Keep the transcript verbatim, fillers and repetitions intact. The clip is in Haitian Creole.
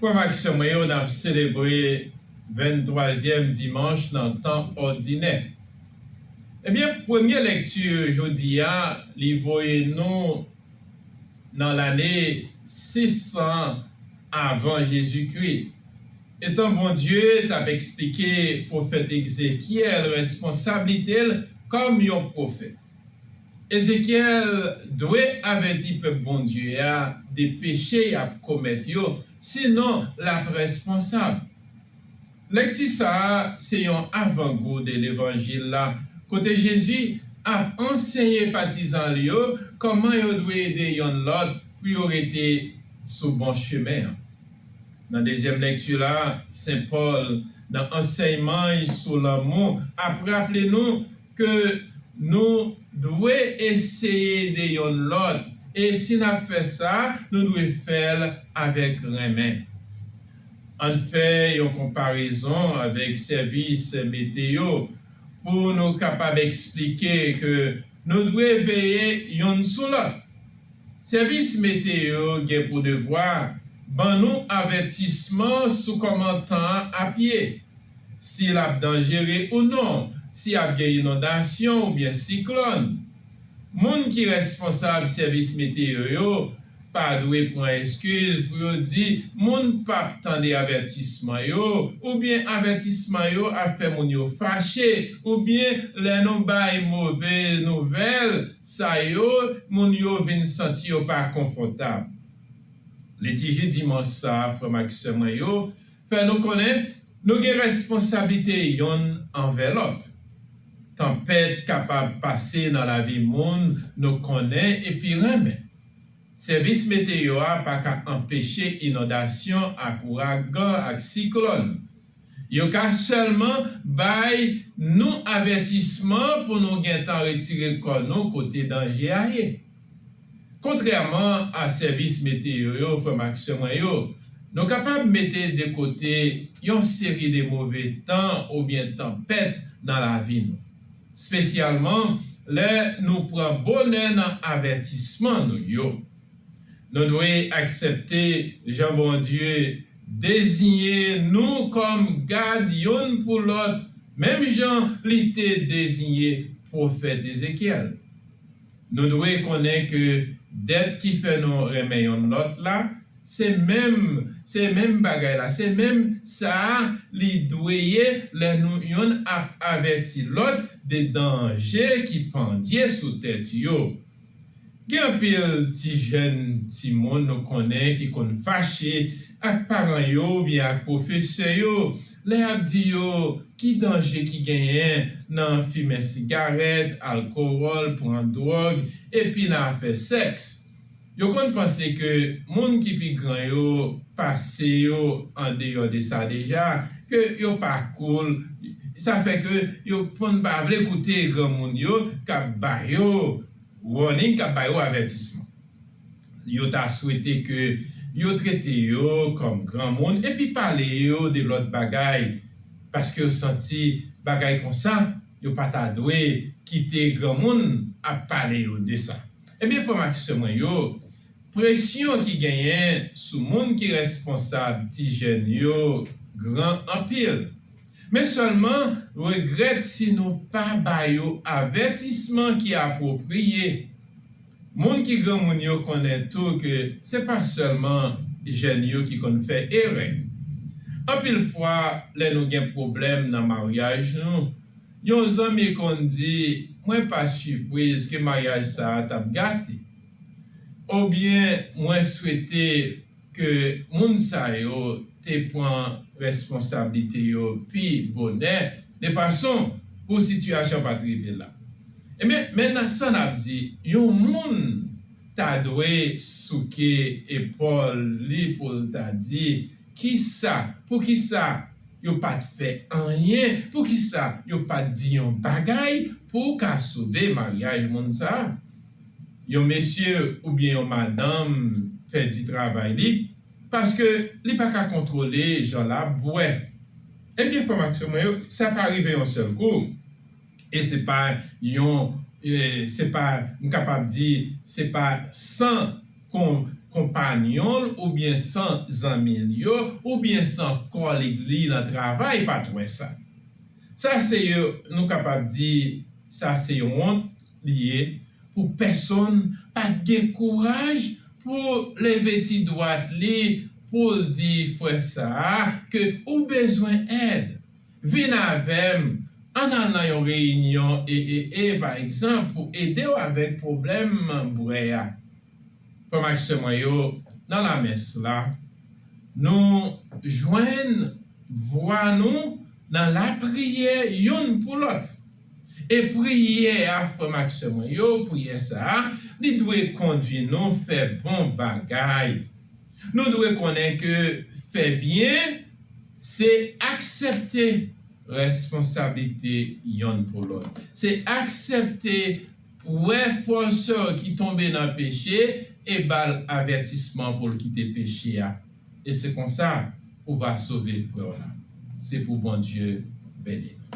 Frè m ak sè mwen yo, n ap selebre venntwazyèm dimanch nan tan òdinè. Ebyen, premye lekti jodi a, li voye nou nan lane sis san avan Jezikri. Etan Bondye t ap eksplike pwofèt Ezekyèl responsablite l kòm yon pwofèt. Ezekyèl dwe avèti pèp Bondye a de peche y ap komèt yo, sinon l ap responsab. Lekti sa a se yon avangou de Levanjil la, kote Jezi ap anseye patizan l yo kòman yo dwe ede yonn lòt pou yo rete sou bon chemen an. Nan dezyèm lekti la, Sen Pòl, nan ansèyman l sou lanmou, ap raple nou ke nou dwe eseye ede yonn lòt, e si n ap fè sa, nou dwe fè l avèk renmen. Ann fè yon konparezon avèk sèvis meteyo pou nou kapab eksplike ke nou dwe veye yonn sou lòt. Sèvis meteyo gen pou devwa ban nou avètisman sou kòman tan an ap ye, si l ap danjere ou non, si ap gen inondasyon oubyen siklòn. Moun ki responsab sèvis meteyo yo pa dwe pran eskiz pou yo di moun p ap tande avètisman yo, oubyen avètisman yo ap fè moun yo fache, oubyen lè nou bay move nouvèl sa yo, moun yo vin santi yo pa konfòtab. Litiji dimanch sa a, frè m ak sè mwen yo, fè nou konnen nou gen responsablite yonn anvè lòt. Tanpèt kapab pase nan lavi moun nou konnen epi renmen. Sèvis meteyo a pa ka anpeche inondasyon ak ouragan ak siklòn. Yo ka sèlman bay nou avètisman pou nou gentan retire kò nou kote danje a ye. Kontrèman a sèvis meteyo yo, frè m ak sè mwen yo, nou kapab mete de kote yon seri de move tan oubyen tanpèt nan lavi nou, espesyalman lè nou pran bonè nan avètisman nou yo. Nou dwe aksepte jan Bondye deziye nou kòm gad yonn pou lòt, menm jan li te deziye pwofèt Ezekyèl. Nou dwe konnen ke dèt ki fè nou renmen yonn lòt la, se menm, se menm bagay la, se menm sa a li dwe ye lè nou yonn ap avèti lòt de danje ki pandye sou tèt yo. Gen anpil ti jèn timoun nou konnen ki konn fache ak paran yo oubyen ak pwofesè yo lè y ap di yo ki danje ki genyen nan fimen sigarèt, alkowòl, pran dwòg, epi nan afè sèks. Yo konn panse ke moun ki pi gran yo pase yo andeyò de sa deja, ke yo pa cool, sa fè ke yo konn pa vle koute granmoun yo k ap ba yo warning, k ap ba yo avètisman. Yo ta swete ke yo trete yo kòm granmoun epi pale yo de lòt bagay, paske yo santi bagay konsa, yo pa ta dwe kite granmoun ap pale yo de sa. Ebyen, frè m ak sè mwen yo, presyon ki genyen sou moun ki responsab ti jèn yo gran anpil. Men sèlman, regrèt si nou pa ba yo avètisman ki apwopriye. Moun ki granmoun yo konnen tou ke se pa sèlman jèn yo ki konn fè erè. Anpil fwa, lè nou gen pwoblèm nan maryaj nou, yon zanmi konn di, "Mwen pa sipriz ke maryaj sa a t ap gate." Oubyen, "Mwen swete ke moun sa yo te pran responsablite yo pi bonè, de fason pou sitiyasyon pa t rive la." Ebyen, men nan sa n ap di, yon moun ta dwe souke epòl li pou l ta di, "Kisa, poukisa yo pa t fè anyen? Poukisa yo pa t di yon bagay pou ka sove maryaj moun sa a?" Yon mesye oubyen yon madanm pèdi travay li paske li pa ka kontwole jan l ap bwè. Ebyen, frè m ak sè mwen yo, sa pa rive yon sèl kou. E se pa yon, e, se pa, m kapab di, se pa san kon-, konpayon l oubyen san zanmi l yo oubyen san kòlèg li nan travay pa t wè sa. Sa se yo, nou kapab di, sa se yon wont li ye pou pèsonn pa t gen kouraj pou leve ti dwat li pou l di frè sa a ke ou bezwen èd. Vin avè m, ann al nan yon reyinyon e e e pa egzanp pou ede w avèk pwoblèm bwè a. Frè m ak sè mwen yo, nan lamès la, nou jwenn vwa nou nan lapriyè youn pou lòt. E priyè a, frè m ak sè mwen yo, priyè sa a, li dwe kondwi nou fè bon bagay. Nou dwe konnen ke fè byen se aksepte responsablite youn pou lòt. Se aksepte wè frè w, sè w ki tonbe nan peche e ba l avètisman pou l kite peche a. E se konsa ou va sove frè w la. Se pou Bondye beni nou.